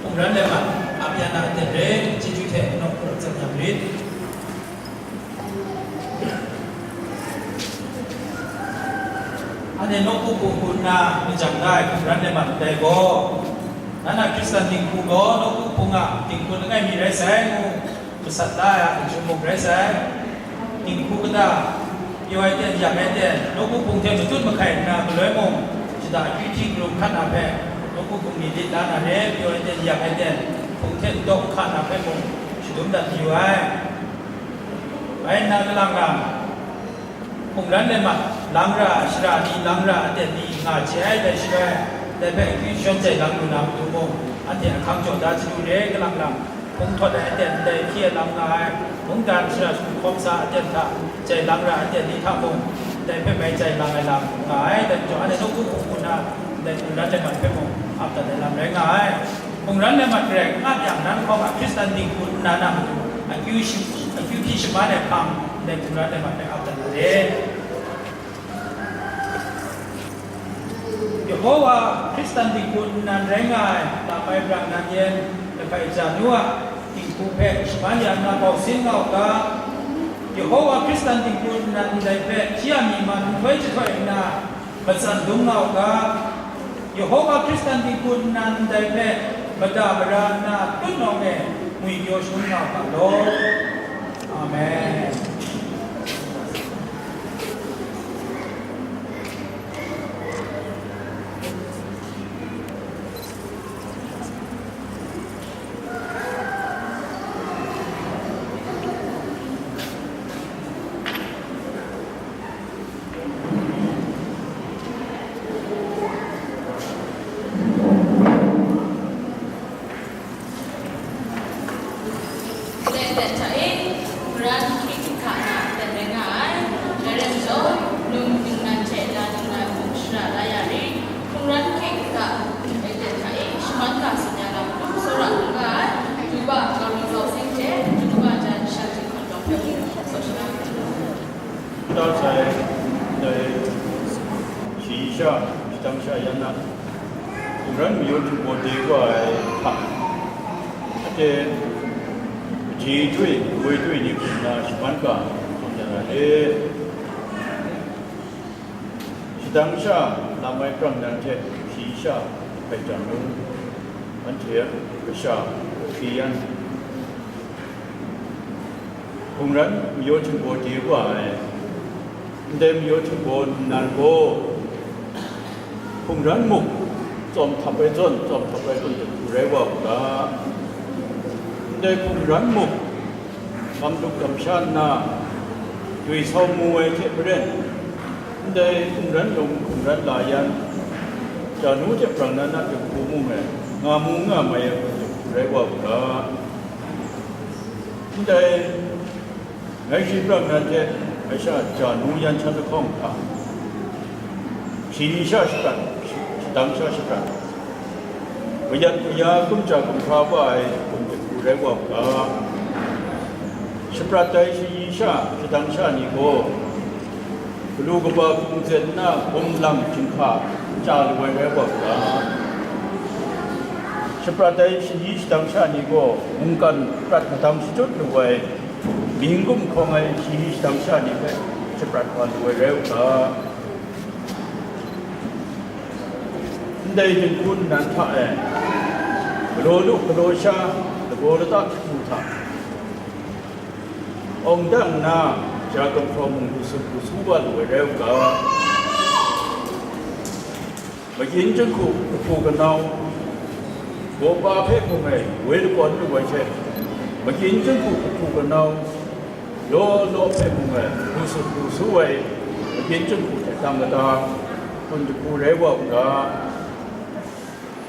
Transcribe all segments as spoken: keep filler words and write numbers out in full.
Hkungran le mat, ap ya na a ten re, chyeju hte nawk hkrup tsap yang rit. Anhte nawku hpung hku nna majang da ai hkungran le mat ndai gaw, na na Hkristan dinghku gaw nawku hpung a dinghku langai mi rai sai ngu masat la ai a n-, chyum muk rai sai. Dinghku kata pyaw ai ten, yak ai ten, nawku hpung hte matut mahkai nna, galoi mung shada akyu hti hkrum hkat na hpe, nawku hpung ni lit la na re, pyaw ai ten, yak ai ten, hpung hte n dawk n hka na hpe mung shadum dat mayu ai. Bai nna, kalang lang, hpungran le mat, lang ra ai shara ni, lang ra ai aten ni nga chye ai, dai shaloi, dai hpe akyu shawn chye lang lu na matu mung, anhte ahkang jaw da chyalu re, kalang lang, hpung htawt ai aten ndai hpyi ai lam nga ai, mungdan shara shagu hkawm sa ai aten hta, chye lang ra ai aten ni hta mung, ndai hpe mai chye lang ai lam nga ai, dai majaw anhte nawku hpung hku na, ndai hpungran le mat hpe mung ap dat ai lam rai nga ai. Hpungran le mat garai n ap yang, nan hkawng a Hkristan dinghku nnan a matu akyu shi-, akyu hpyi shaman ai hpang, ndai hpungran le mat hpe ap dat na re. Yehowa Hkristan dinghku nnan rai nga ai Lamai Brang Nan Yen Lahpai Janu a dinghku hpe shaman ya nna bau sin nga u ga, Yehowa Hkristan dinghku nnan ndai hpe shi a myi man nhtoi jahtoi nna matsan dum nga u ga, Yehowa Hkristan dinghku nnan ndai hpe mada mara nna tutnawng e ngwi pyaw shangun nga u ga law. Amen. Ndai aten hta e, hpungran hkying hkingga na aten rai nga ai. Dai rai majaw, num ningnan hte la ningnan mung shara la ya ri, hpungran hkying hkingga ndai aten hta e, shaman ga tsun ya na matu tsawra hkungga ai, Juba Gawraw Zau Seng hte, Juba Jan Shan Htingkawt Lawng hpe mung tsaw shana. Nta sai, ndai shayi sha, shadang sha yan na, hpungran mayu htingbaw de wa ai hta, aten, kaji doi, woi doi ni hku nna shaman ga, hkam ya na e. Shadang sha, Lamai Brang Nan hte shayi sha, Lahpai Janu, anhte a kasha, hpyi yan, hpungran mayu htingbaw de wa ai, ndai mayu htingbaw nnan gaw, hpungran muk tsawm htap ai zawn, tsawm htap ai zawn dinghku rai wa u ga, ndai hpungran muk, gam lup gam sha nna, dwi sau mu ai hte maren, ndai hpungran lung hpungran la yan, Janu hte Brang Nan a dinghku mung e, nga mu nga mai ai dinghku rai wa u ga. Ndai ngai shi Brang Nan hte ngai sha Janu yan shan lahkawng hta, shayi sha shaprat, shadang sha shaprat, kayat kaya, kumhpa kumhpa wa ai hkum dinghku rai wa u ga. Shaprat ai shayi sha, shadang sha ni gaw, galu kaba hkum zen nna, gumlang hkying hka chya lu ai rai wa u ga. Shaprat ai shayi shadang sha ni gaw, mungkan prat madang shachyut lu ai, mying gumhkawng ai shayi shadang sha ni hpe shaprat wa lu ai rai u ga. Ndai dinghku nnan hta e, galaw lu galaw sha, lagaw lata hkru hta, awng dang nna, ja gumhpraw mung lu sut lu su wa lu ai rai u ga. Magyin jinghku kahpu kanau, baw pa hpe hpung e woi lakawn lu ai hte, magyin jinghku kahpu kanau, law law hpe hpung e lu sut lu su ai, magyin jinghku hte tang kata, hpun jahku rai wa u ga.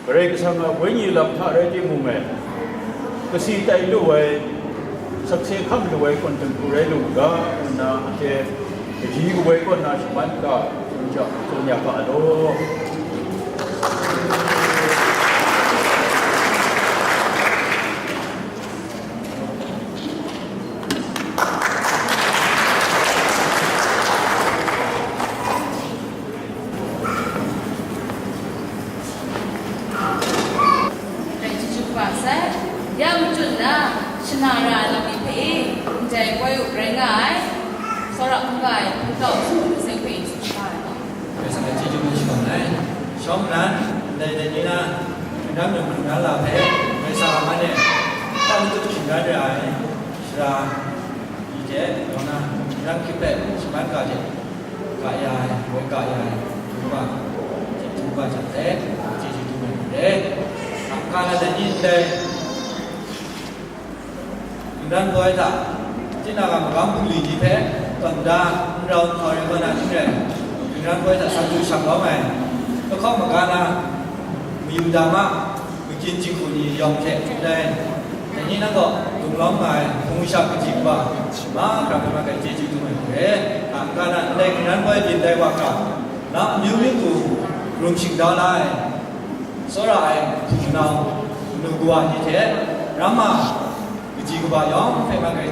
Karai Kasang a Wenyi lam hta rai timung e, kasi tai lu ai, sakse hkam lu ai hpun dinghku rai lu u ga, ngu nna anhte kaji kawoi kaw na shaman ga, tsun ya, tsun ya ga law. Rai chyeju kaba sai, ya machun na, shana ra ai lam ni hpe e, ndai koi u rai nga ai, tsawra hkungga ai hpungtau sumtu seng hpe e tsun shaga ai. Karai Kasang a chyeju ngu shawng ai. Shawng nnan, ndai dai ni na, hkungran mung hkungran la hpe, Karai Kasang a man e, hta matut hkungran ra ai, shara ni hte, yawng na, Nang hkyip hpe shaman ga hte, ga ya ai, woi ga ya ai, hkrum ga, hte hkrum ga jang dai, chyeju dum ai ni dai. Hkap hkap na dai ni ndai, hkungran boi hta, tinang a magam bungli ni hpe tawn da, n rau n hkau ai kaw na hte n rai, hkungran boi hta san du shang lawm ai, lahkawng maga na, mayu da ma, makyin jinghku ni yawng hte ndai, dai ni nang gaw dung lawm nga ai hpung shak kaji kaba mahkra hpe mat ai chyeju dum ai hte, a n-ga na ndai hkungran boi byin dai wa hkra, na amyu myu hku rum shingdau la ai, tsawra ai hpung nau, manu kawa ni hte, ramma kaji kaba yawng hpe mat ai